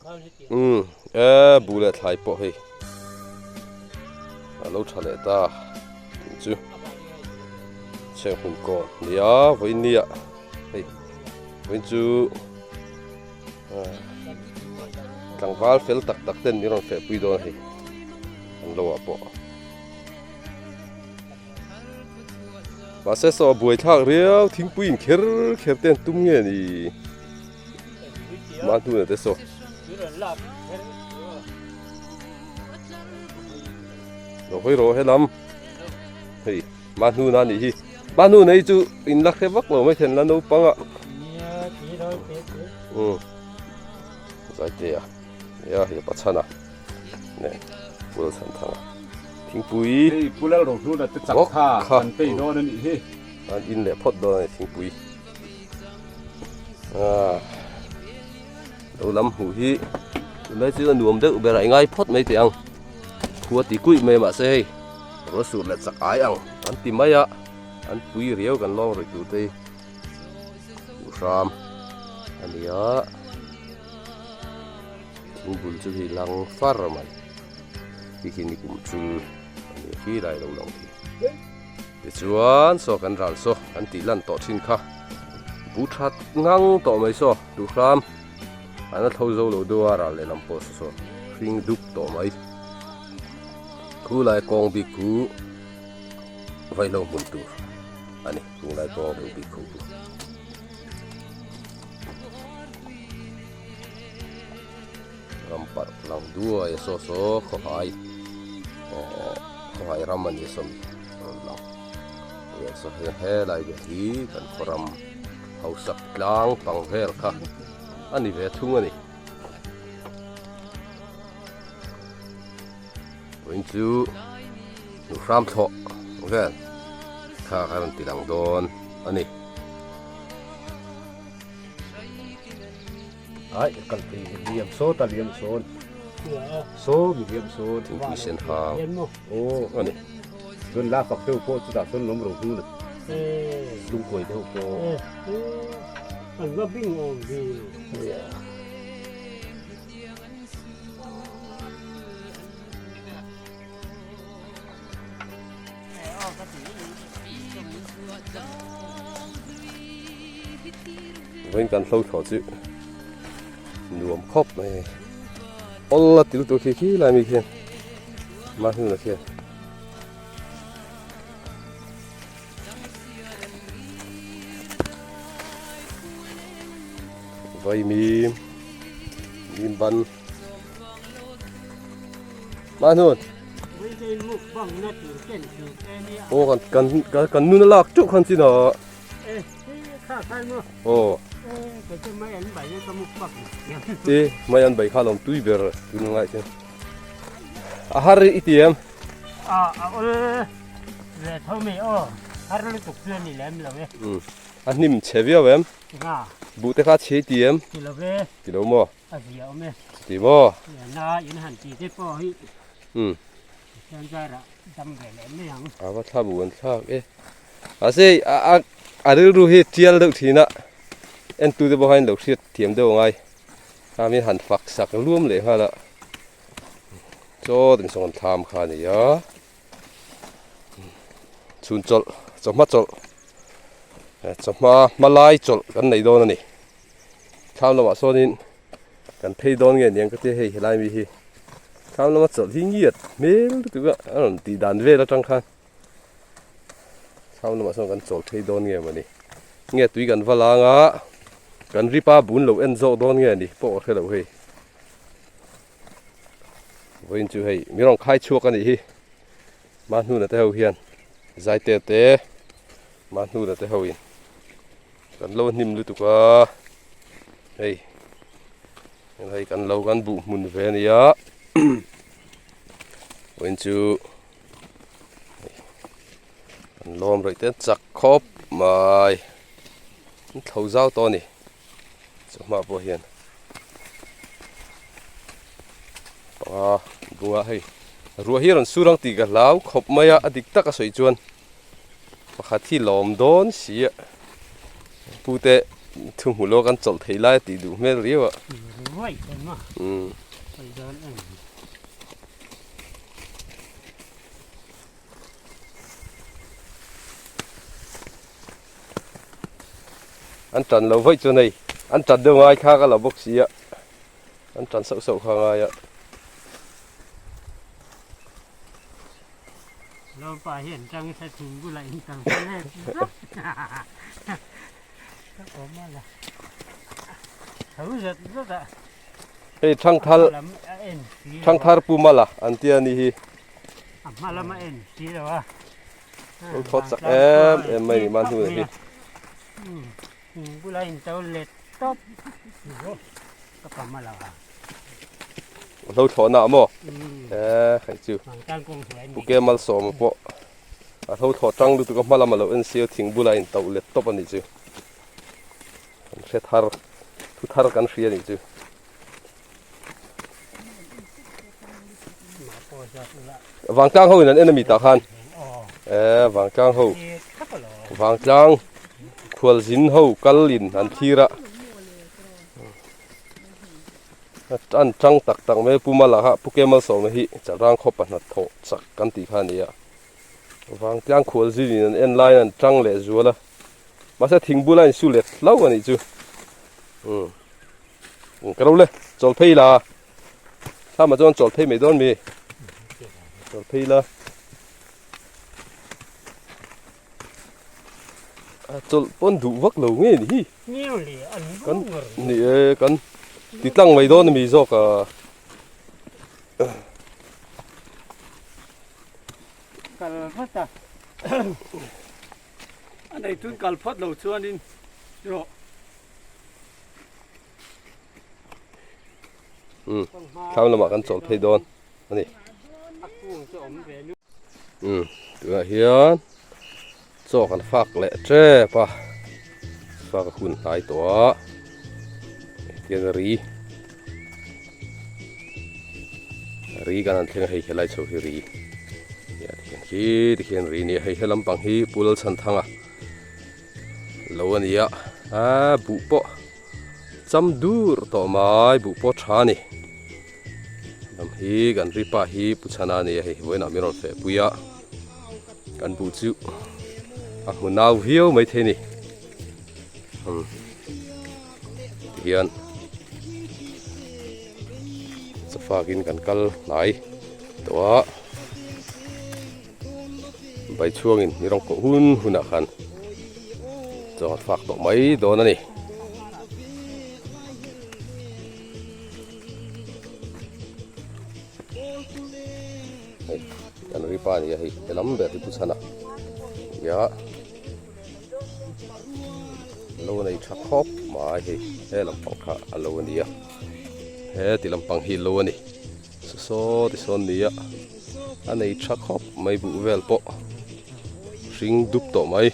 Umm e buh leh thlai pawh hei a lo tha leh ta tih chu chheng hmun kawn nia vawiin nia hei vawiin chu tlangval fel tak tak ten min rawn fehpui dawn a hei an lo ah pawh. Mahse saw a buai thlak riau thingpui in kher kher te an tum nge ni mah hnuna te saw lo hawi rawh helam hei mah hnuna anih hi mah hnuna hi chu in la hre vak lo mai thei an la naupang a umm zaitea nia hei pachhana nen pul chhan thang a thingpui hei pulal ro hluna te chak kha kan pei dawn a nih hi an in leh phawt dawn a ni thingpui ah lo lam hmuh hi tunlai chu a nuam deuh ber a i ngai phawt mai teh ang khua ti kuih mai mahse hei ruah sur leh chak ai ang an ti mai a an pui riau kan lawng rih tur te hi hmuh hram a ni a. Thing bul chu hei lang far mai ti khi ni kum chul a ni khi lai lo lang khi tichuan saw kan ral saw kan tih lan tawh thin kha bu that ngang tawh mai saw duh hram an a thlo zo lo deuh a ral lehlam pawh saw saw hring dup tawh mai khu lai kawng bik khu vaihlo hmun tur a ni tunglai kawng deuh bik khu chu. Ram parh lang duai a saw saw khawhai eh khawhai ram a ni a sawmi rawn lang vel saw he helai vel hi kan khaw ram hausak tlang pang vel kha a ni ve thung a ni. Vawiin chu hnuhhram thlawh vel kha ka rawn ti lang dawn a ni. Ai kal thei liam sawn ta liam sawn saw mi liam sawn thingpui sen hang aw a ni chuan la fak deuh pawh chutah chuan lawm ro hnu na lungkuai deuh pawh an va bing awm ve Vawiin kan hlo thlawh chu nuam khawp mai hei awl a til tur khi khi lai mi khian mahni khian. Vaimim mim ban Mahnun Aw kan kan kan kan nun a lak teuh khan chin a Aw E mai an bai kha lawm tui ber tun a ngai chuan A har i ti em A a ol ve tho mai aw har lutuk chu a ni lem lo e A hnim chhe viau em Nga. Buh te kha chhe ti em? Ti lo ve. Ti lo maw? A zia awm e. Ti maw? Na in han ti te pawh hi. Um. Pathian zarah dam ve leh mai ang. A va thla buh an thlak e. Mahse a a a rilru hi tial deuh thin a. Entu te pawh khan lo hriat thiam deuh angai. Kha min han fak sak luam leh nghal a. Chaw tin sawn thlam kha a ni a. Chhun chawlh chawhma chawlh chawhma hma lai chawlh kan nei dawn a ni thlam lamah sawnin kan phei dawn nge niang ka tia hei helai mi hi thlam lama chawlh hi ngiat hmel lutuk a a rawn tih dan vel atang khan thlam lamah sawn kan chawl phei dawn nge mawni nge tui kan va lang a kan ripa bun lo en zawk dawn nge ni pawh ka hre lo hei. Vawiin chu hei mi rawn khai chhuak a nih hi Mahnuna te ho hian Zaite te Mahnuna te ho in kan lo hnim lutuk a hei hei kan lo kan buh hmun ve a nia vawiin chu kan lawm rih te chak khawp mai an thlo zau tawh a ni. Chawhma pawh hian panga bunga hei ruah hi a rawn sur ang tih ka hlau khawp mai a a dik tak a sawi chuan pakhat hi lawm dawn si a pute thu hmu lawk an chawlh thei lai a tih duh hmel riau a. Ruai thei ma. Pai dawn em. An tan lo vaih chuan hei an tan deuh ngai kha ka la bawk si a an tan sauh sauh kha ngai a. Lawmpa hian tang sa thing bulah in tang sa let zap ka awm a la tho zat zat a. Hei thangthal thangthar pu mala an tia ni hi. A hma lam a en si lo a. Lo thawt chak em em mai ni man hnu hi. Thing bula in to let tawp ka pa mala. Lo thlawh na maw? Eh khai chu. Pu ke malsawm pawh a tho thlawh tang lutuk a hma lam a lo en sia thing bula in to let tawp a ni chu. Kan hre thar thu thar kan hria a nih chu. Vangtlang ho in an en ami tah khan eh vangtlang ho vangtlang khualzin ho kal in an thlir a an tang tak tak mai Pu Mala kha Pu Kemal Sawma hi Chalrang khaw pahna thawh chak kan tih kha a ni a vangtlang khualzin in an en laiin an tang leh zual a mahse thing bula in su let hlau a nih chu umm. Ka ro le chawl phei la thlama chuan chawl phei mai dawn mi chawl phei la a chawlh pawn duh vak lo nge ni hi kan ni e kan ti tlang mai dawn ami zawk a kal vat a a nei tun kal phawt lo chuanin rawh Um thlam lamah kan chawl phei dawn a ni um tunah hian chaw kan fak leh tep a fak a hun hnai tawh a tiang ri ri kan han thleng a hei helai chho hi ri khi tikhian ri a ni a hei he lampang hi Pu Lalchhanthanga. Lo a ni a, a buh pawh cham dur tawh mai buh pawh tha a ni. Lam hi kan ri pa hi Pu Chhana a ni a hei vawiinah min rawn feh pui a, kan buh chu a hmu nau viau maithei a ni. Umm tihian chafakin kan kal hnai tawh a. Bai chhuangin mi rawng kawh hun hunah khan chaw an fak tawh mai dawn a ni. Hei kan ri pa a ni a hei he lam ber hi pu chhan a nia lo nei tha khawp mai hei he lampang kha a lo a ni a he ti lampang hi lo a ni. Saw ti sawn nia a nei tha khawp mai buh vel pawh hring dup tawh mai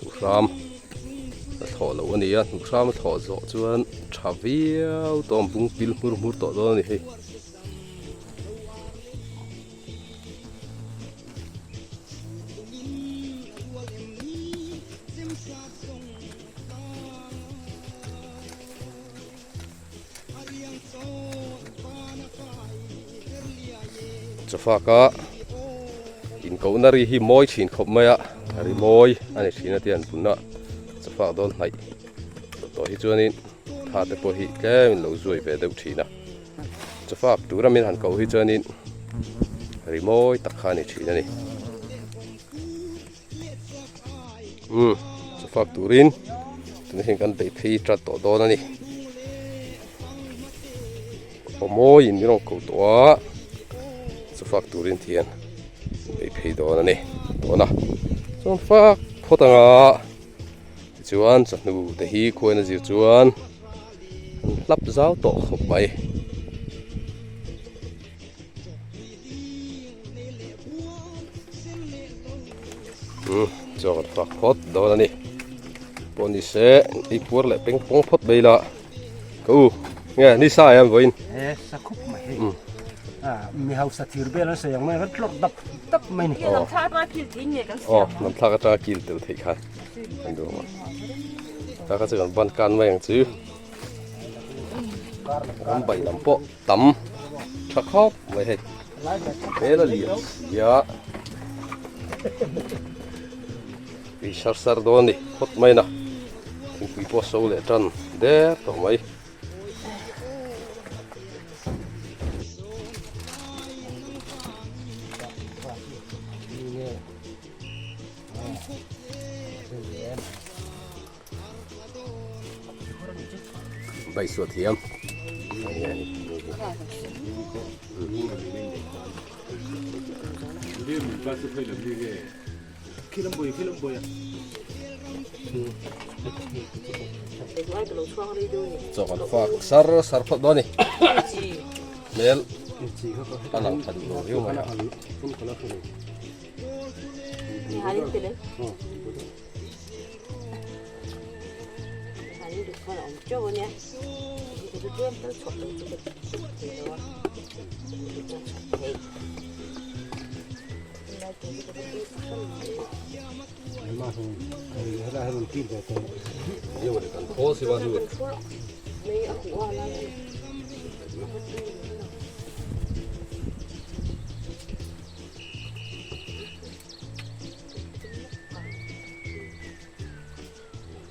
hnuhhram a thlawh loh a ni a hnuhhram a thlawh zawh chuan tha viau tawh ang bung pil hmur hmur tawh dawn a ni hei. Chawfaka inkohna ri hi mawi thin khawp mai a ri mawi a ni thin a ti an bunna chawfak dawn hnaih tawh hi chuanin tha te pawh hi tlem in lo zuai ve deuh thin a chawfak tura min han koh hi chuanin ri mawi tak kha a ni thin a ni. Umm chawfak turin tunah hian kan beih phei tat tawh dawn a ni aw mawiin min rawn ko tawh a chawfak turin ti hian beih phei dawn a ni dawn a chuan fak phawt anga tichuan chawhnu te hi khuain a zir chuan an hlap zau tawh khawp mai. Chaw kan fak phawt dawn a ni pawh ni se ei puar leh peng pawng phawt mai ila ka u nge ni sa em vawiin he sa khup mai hei mi hausa thir vel an sawi ang mai kan tlawrh dap dap mai ni lam thlak atanga kil thei nge kan siam aw lam thlak atanga kil tel theih khan kan duh ang a ta kha chu kan ban kan mai ang chu. Ram bai lam pawh tam tha khawp mai hei. Hmel a lian sia. Tui sar sar dawn a ni phawt mai na. Thingpui pawh a so leh tan der tawh mai. Baisuah thiam Chaw kan fak sar sar phawt dawn a ni hmel a lang tha duh lo viau mai a.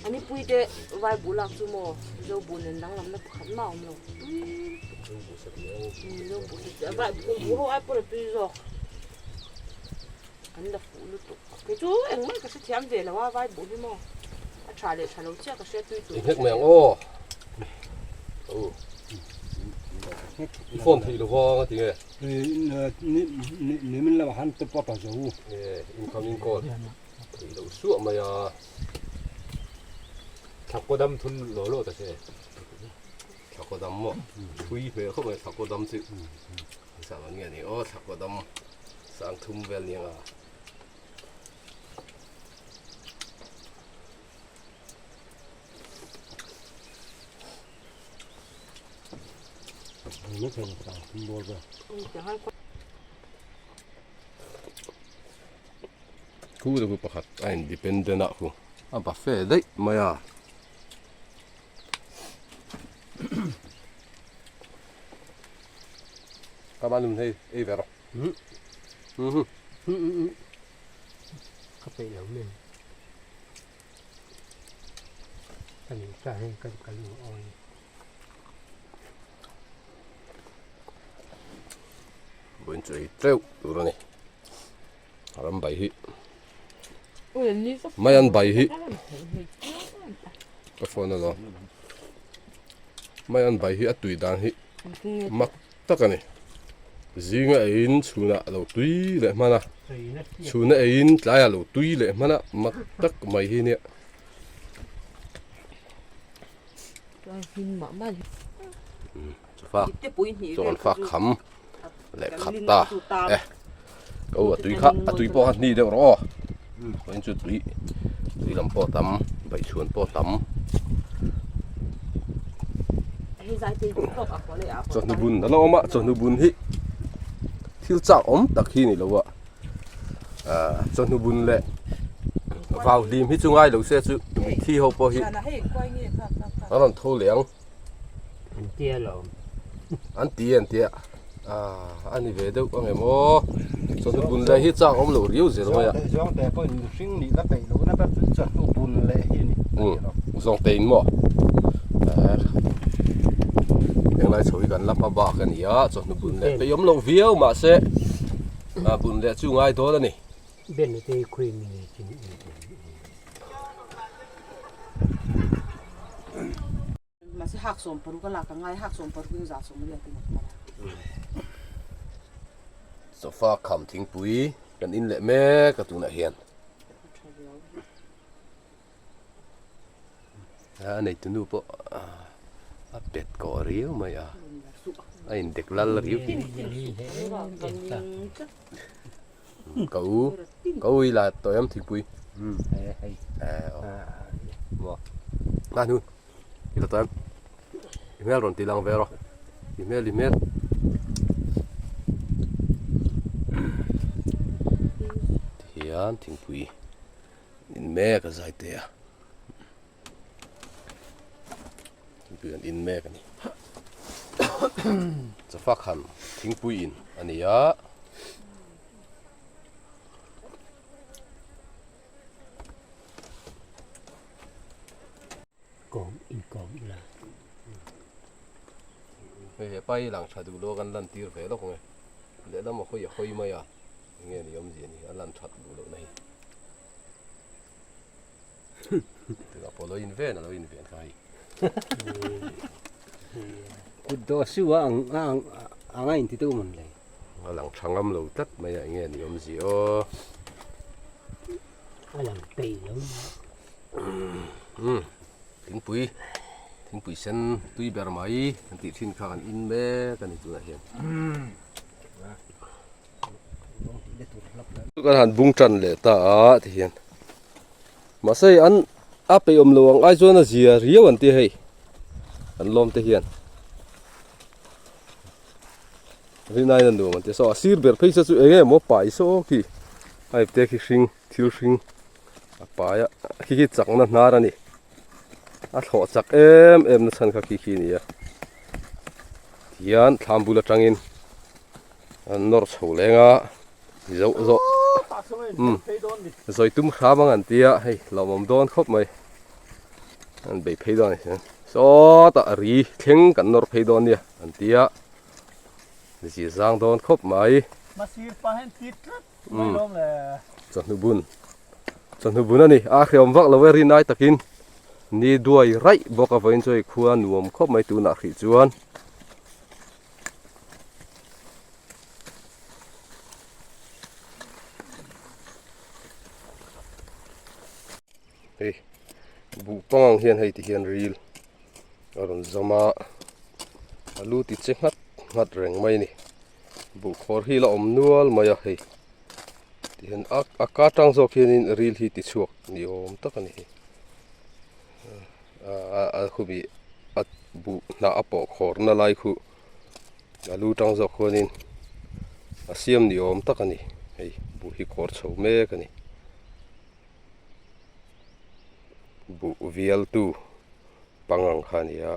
Ani puite vai buh lak chu maw zo buh nen danglamna pakhat mah a awm lo tui zo buh satliah vai buh buh ho ai pawn a tui zawk an la fuh lutuk kei chu engmah ka hrethiam ve lo a vai buh hi maw a tha leh tha lo chiah ka hria tui tur I hnek mai ang aw aw i phone theih lo vang a ti nge. Ni min lamah khan top up a zo. Incoming call theih loh suah mai a. Thlakkaw dam thun law law ta se. Thlakkaw dam maw? Thui hmel khawp mai thlakkaw dam chu. Sang an nge ni aw thlakkaw dam sang thum vel niang a. Khu te khu pakhat a independent a khu a buffet daih mai a. Ka ban hun hei ei ve rawh. Ka peih lo mai. Ka nih chuan hei ka kal ang aw. Vawiin chu ei teuh tur a ni ram bai hi mai an bai hi ka phone a lawm mai an bai hi a tui dan hi mak tak a ni zinga eiin chhunah a lo tui leh hman a chhuna eiin tlaiah a lo tui leh hman a mak tak mai hi nia. Chaw an fak kham leh khat ta e ka u a tui kha a tui pawh kha hni deuh rawh aw vawiin chu tui tui lam pawh a tam baichhuan pawh a tam chawhnu bun a la awm a chawhnu bun hi thil chak awm tak hi a ni lo a ah chawhnu bun leh vau hlim hi chu ngai lo se chu mitthi ho pawh hi an rawn tho leh ang an tia lo an ti an tia ah a ni ve deuh ang em aw chawhnu bun leh hi chak awm lo riau zel mai a zawngte pawh in mihring nih la peih loh na ber chu chawhnu bun leh hi a ni zawngte in maw englai chho hi kan la hma bak a ni a chawhnu bun leh peih awm lo viau mahse A bun leh chu ngai dawn a ni. Ben te khui mi nge chin. Mahse hak sawm paruk a lak a ngai hak sawm paruk in za sawm riat in a kal a. Sofa kham thingpui kan in leh mek a tunah hian. A neitu nu pawh a pet kawh riau mai a a indek lal riau tih ka u ka u i la tawh em thingpui a hnu i la tawh em i hmel rawn ti lang ve rawh i hmel i hmel tihian thingpui In mek a zai teh a thingpui an in mek a ni. Chafa khan thingpui in a ni a. Kawm inkawm ila. Hei he pai lang tha duh lo a kan lan tir ve lawk nge. Lehlam a hawi a hawi mai a, enge ni awmzia ni a lan that duh loh na hi. Tunah pawh lo in ven a lo in ven kha hei. Kut dawh su a ang a ang ang a inti deuh mawn le. A lang tha ngam lo tlat mai a enge ni awmzia aw. A lang peih lo. Umm thingpui thingpui sen tui ber mai kan tih thin kha kan in mek a ni tunah hian. Kan han bung tan leh ta a ti hian mahse an a peih awm lo ang ai chuan a zia riau an ti hei an lawm te hian rinai a nuam an ti saw a sir ber phei saw chu eng nge maw pai saw khi a ipte khi hring thil hring a pai a khi khi chakna hnar a ni a thlawh chak em em na chhan kha khi khi a ni a tihian thlam bul atangin an nawr chho leng a zoh zawh umm zawi tum hram ang an tia hei hlauhawm dawn khawp mai an bei phei dawn a ni sawtah ri thleng kan nawr phei dawn nia an tia zir zang dawn khawp mai umm chawhnu bun chawhnu bun a ni a hrehawm vak lo e rinai takin ni duai raih bawk a vawiin chu hei khua nuam khawp mai tunah hrih chuan. Hei buh pang ang hian hei ti hian ril a rawn zawm a a lu ti che nghat nghat reng mai a ni buh khawr hi la awm nual mai a hei ti hian a a ka tang zawk hianin ril hi ti chhuak ni awm tak a ni hei. A khumi a buh hnah a pawh khawr na lai khu a lu tang zawk khuanin a siam ni awm tak a ni hei buh hi khawr chho mek a ni buh vial tu pangang kha a ni a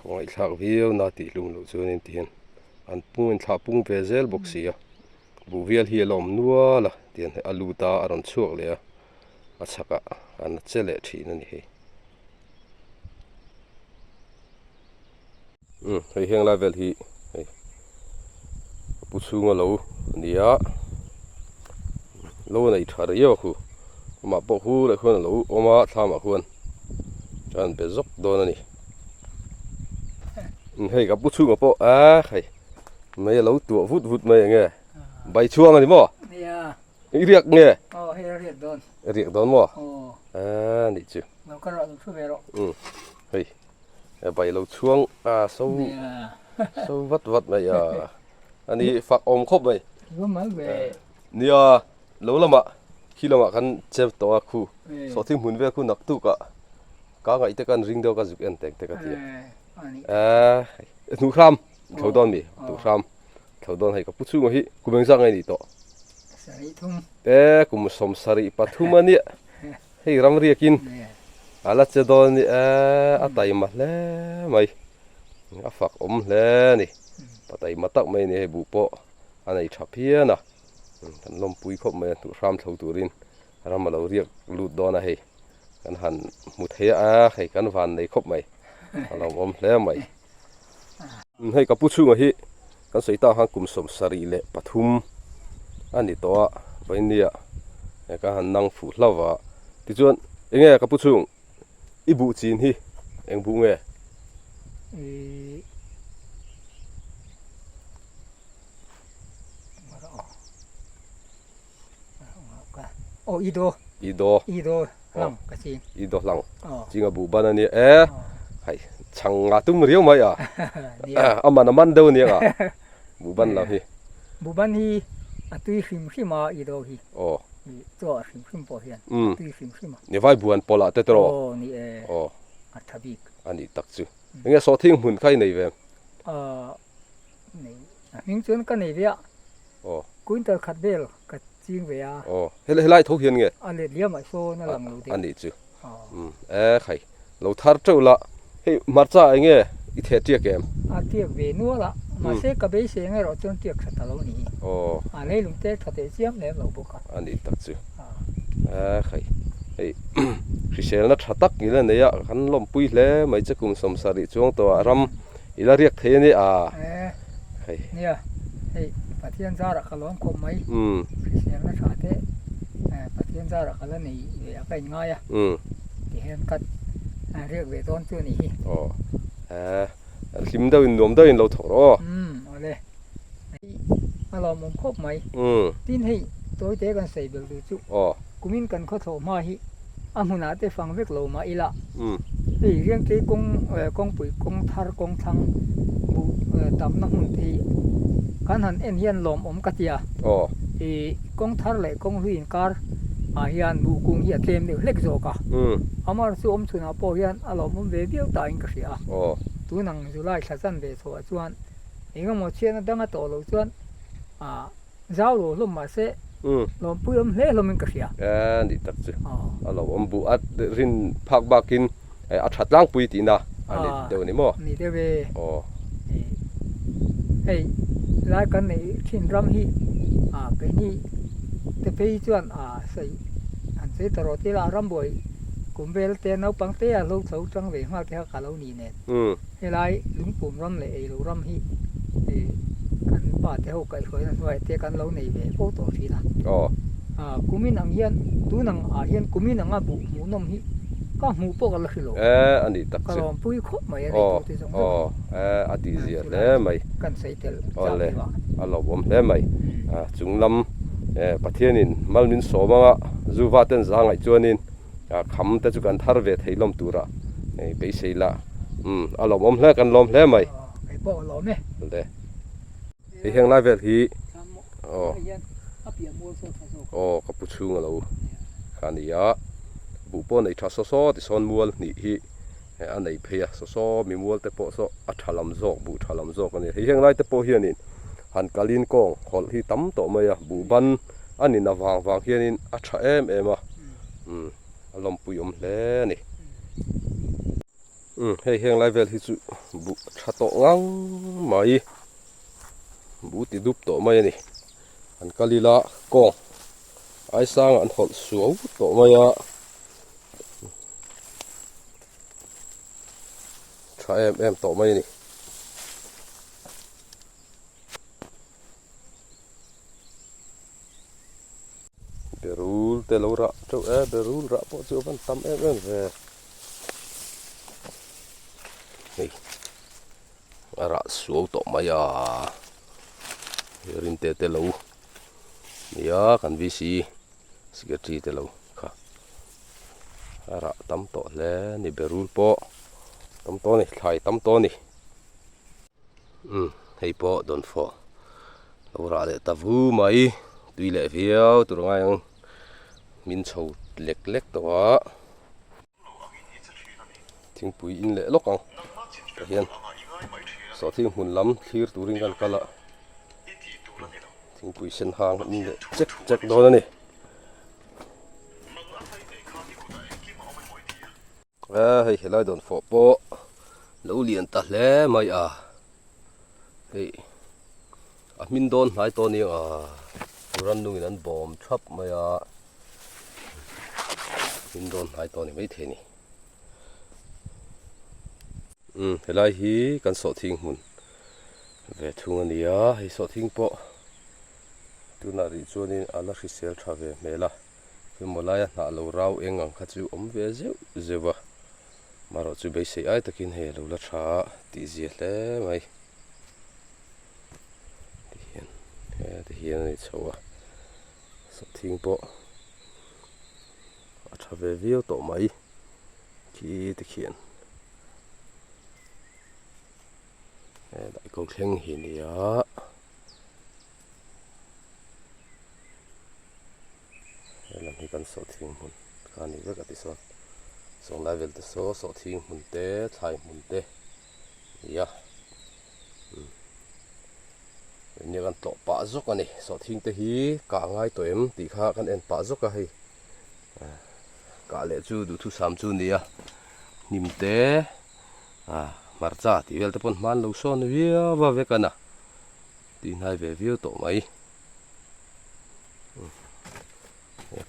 kawngaihthlak viau na tih hlum loh chuanin ti hian an pung in thlah pung ve zel bawk si a buh vial hi a la awm nual a tihian a lut a a rawn chhuak leh a. a chhakah an che leh thin a ni hei. Umm hei heng lai vel hi hei ka pu chhunga lo a ni a lo nei tha riau a khu amah pawh hu leh khuan a lo awm a thlamah khuan a han be zawk dawn a ni. Umm hei ka pu chhunga pawh a hei mei a lo tuah vut vut mai eng nge bai chhuang a ni maw? I riak nge? Aw hei a riak dawn. A riak dawn maw? Aw. A nih chu. Lo ka rawh lo thu ve rawh. Um hei e bai lo chhuang a so so vat vat mai a ani fak awm khawp mai. Lo mal ve. Nia lo lamah khi lamah kan che tawh a khu sawhthing hmun vel khu nak tuk ah ka ngaih te kan ring deuh ka zuk en tek te ka ti a. A hnuh hram tho dawn mi hnuh hram. Thlo dawn hei ka pu chhunga hi kum eng zak nge ni tawh? Sarih thum. E kum sawm sarih pathum a nia. Hei ram riakin a la che dawn a ni e a taima hle mai. A fak awm hle a ni. Pa taima tak mai a ni hei buh pawh a nei tha phian a. Kan lawmpui khawp mai a hnuh hram thlo turin ram a lo riak lut dawn a hei. Kan han hmu thei a hei kan van nei khawp mai. A lawmawm hle mai. Hei ka pu chhunga hi kan sawi tak khan kum 73 a ni tawh a vainia he ka han nang fuh hlauh a tichuan enge ka pu chhung i buh chin hi eng buh nge? Aw i do. I do. I do hlang ka ching. I do hlang. Chinga buh ban a nia e. Hai chhang nga tum riau mai a. A man a man deuh a nia nga. Buh ban lo hi. Buh ban hi a tui hrim hrim a i do hi. Aw. Chaw a hrim hrim pawh hian a tui hrim hrim a. Ni vai buan pawlah te tawh. Aw ni e. Aw. A tha bik. A nih tak chu. Enge sawhthing hmun kha i nei ve em? Nei. A hming chuan ka nei ve a. Aw. Quintal khat vel ka ching ve a. Aw. Hel helai tho hian nge? A let liam ah sawn a lang lo deuh. A nih chu. Umm e khai. Lo thar teuh la. Hei hmarcha eng nge? I theh tiak em? A tiak ve nual a, mahse ka beisei ang erawh chuan tiak tha ta lo ni. Aw. A leilung te tha teh chiam lem lo bawk a. A nih tak chu. A khai. Hei hriselna tha tak i la nei a, kan lawmpui hle mai che kum 70 chuang tawhah ram i la riak thei a ni a. Hei. Nia, hei Pathian zarah ka lawm khawp mai. Hriselna tha te Pathian zarah ka la nei ve a ka inngai a. Tihian ka riak ve dawn chu a nih hi. Aw. Hlim deuhin nuam deuhin lo thawk rawh aw. Awle. A lawmawm khawp mai. Tin hei tawite kan sawi belh duh chu. Kumin kan khaw thlawh hma hi a hmunah te fang vek lo mah ila. Hei Riangtei kawng kawngpui kawng thar kawng thlang buh tamna hmun te hi kan han en hian lawmawm ka ti a. Ih kawng thar leh kawng hlui inkar ah hian buh kung hi a tlem deuh hlek zawk a. Amaherawhchu awm chhunah pawh hian a lawmawm ve viau tain ka hria a. Tun ang July thla chan ve chhoah chuan Eng emaw chhiatna danga tawh loh chuan zau lo hlawm mah se lawmpui awm hle hlawmin ka hria. A nih tak chu a lo awm buh a rin phak bakin a tha tlangpui tihna a ni deuh a ni maw? Ni deuh e. Hei lai kan neih thin ram hi keini te phei hi chuan sawi han sawi ta rawh tila rambuai kum vel te naupang te a hlo chho tang ve nghal te kha ka lo ni nen. Helai lungpum ram leh eilo ram hi kan pa te ho kaihhruaina hnuaiah te kan lo nei ve fo tawh thin a. Kumin ang hian tun ang ah hian kumin anga buh hmuhnawm hi ka hmuh pawh ka la hre lo. A nih tak chu. Ka lawmpui khawp mai a neitu te zawng zawng. A tih zia hle mai. Kan sawi tel chak deuh a. A lawmawm hle mai. Chung lam Pathianin mal min sawm anga Zuva ten za ngaih chuanin Kham te chu kan thar ve thei lawm tura beisei la umm a lawmawm hle kan lawm hle mai. Kei pawh a lawm e. Le hei heng lai vel hi aw aw ka pu chhung a lo kha ni a buh pawh nei tha saw saw ti sawn mual hnih hi a nei phei a saw saw mi mual te pawh saw a tha lam zawk buh tha lam zawk a ni hei heng lai te pawh hianin han kalin kawng hawlh hi tam tawh mai a buh ban a ni na vang vang hianin a tha em em a. Umm a lawmpui awm hle a ni. Umm hei heng lai vel hi chu buh tha tawh ngang mai buh ti dup tawh mai a ni. An kal ila kawng aisangah an hawlh suau tawh mai a. Tha em em tawh mai a ni. Berul te lo rah teuh e, berul rah pawh chu a van tam em em ve. Hei a rah suau tawh mai a, rinte te lo nia kan VC secretary te lo kha a rah tam tawh hle a ni berul pawh tam tawh a ni thlai tam tawh a ni. Umm hei pawh dawnfawh lo rah leh ta vu mai tui leh viau tur ngai ang min chho lek lek tawh a thingpui in leh lawk ang tah hian sawhthing hmun lam thlir turin kan kal a thingpui sen hang in leh chek chek dawn a ni. A hei helai dawn fawh pawh lo lian ta hle mai a hei a hmin dawn hnai tawh aniang a rannungin an bawm thap mai a hmin dawn hnai tawh a ni maithei a ni umm helai hi kan sawhthing hmun ve thung a ni a hei sawhthing pawh tunah rih chuanin a la hrisel tha ve hmel a. Hemaw laia hnah lo rau eng ang kha chu awm ve zeuh zeuh a, marawh chu beisei ai takin hei a lo la tha a tih zia hle mai. Tihian he tihian a ni chho a, sawhthing pawh a tha ve viau tawh mai khi tikhian he daih ko thleng hi nia. Helam hi kan sawhthing hmun kha a ni vek a ti sawn sawng lai vel te saw sawhthing hmun te thlai hmun te a ni a umm nia kan tlawh pah zawk a ni sawhthing te hi kah ngai tawh em tih kha kan en pah zawk a hei kah leh chu duhthusam chu a ni a hnim te. Hmarcha tih vel te pawn hman lo sawn viau a vek a na tih hnai ve viau tawh mai.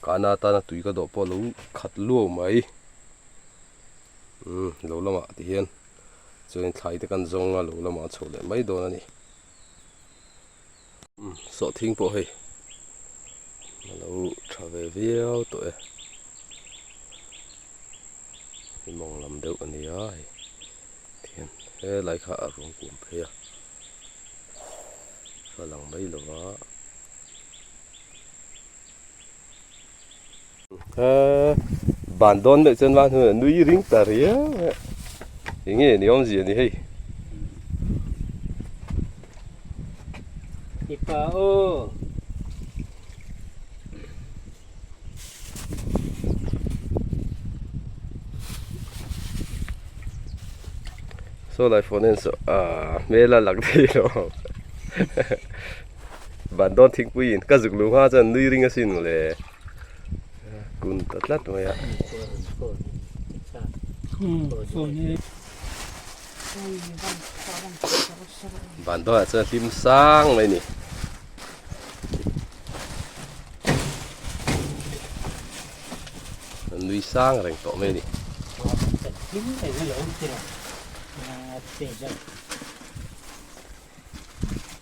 Kana atana tui ka dawh pawh a lo khat luau mai. Umm lo lamah ti hian chuanin thlai te kan zawng a lo lamah a chho leh mai dawn a ni. Umm sawhthing pawh hei a lo tha ve viau tawh e. Hi mawng lam deuh a ni a hei tihian helai kha a ruang kum phei a a lang mai lo va. Ban dawn meuh chuan van hun a nui ring ta riau mai a, eng nge ni awmzia ni hei. Ipa aw. Saw lai phone en saw ah hmel a lang thei lo ban dawn thingpui in ka zuk luh hma chuan nui ring asin mawle kun ta tlat mai a. Ban dawnah chuan hlim sang mai a ni. An nui sang reng tawh mai a ni.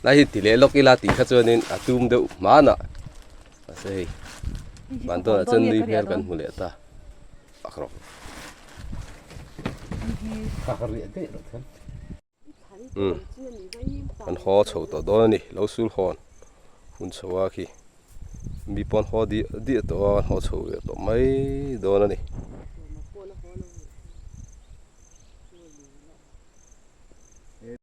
Lai hi ti leh lawk ila tih kha chuanin a tum deuh hmanah mahse hei van dawnah chuan nui hmel kan hmu leh ta. Umm an haw chho tawh dawn a ni lo sul hawn hun chho a khi mi pawn haw diah diah tawh a an haw chho ve tawh mai dawn a ni.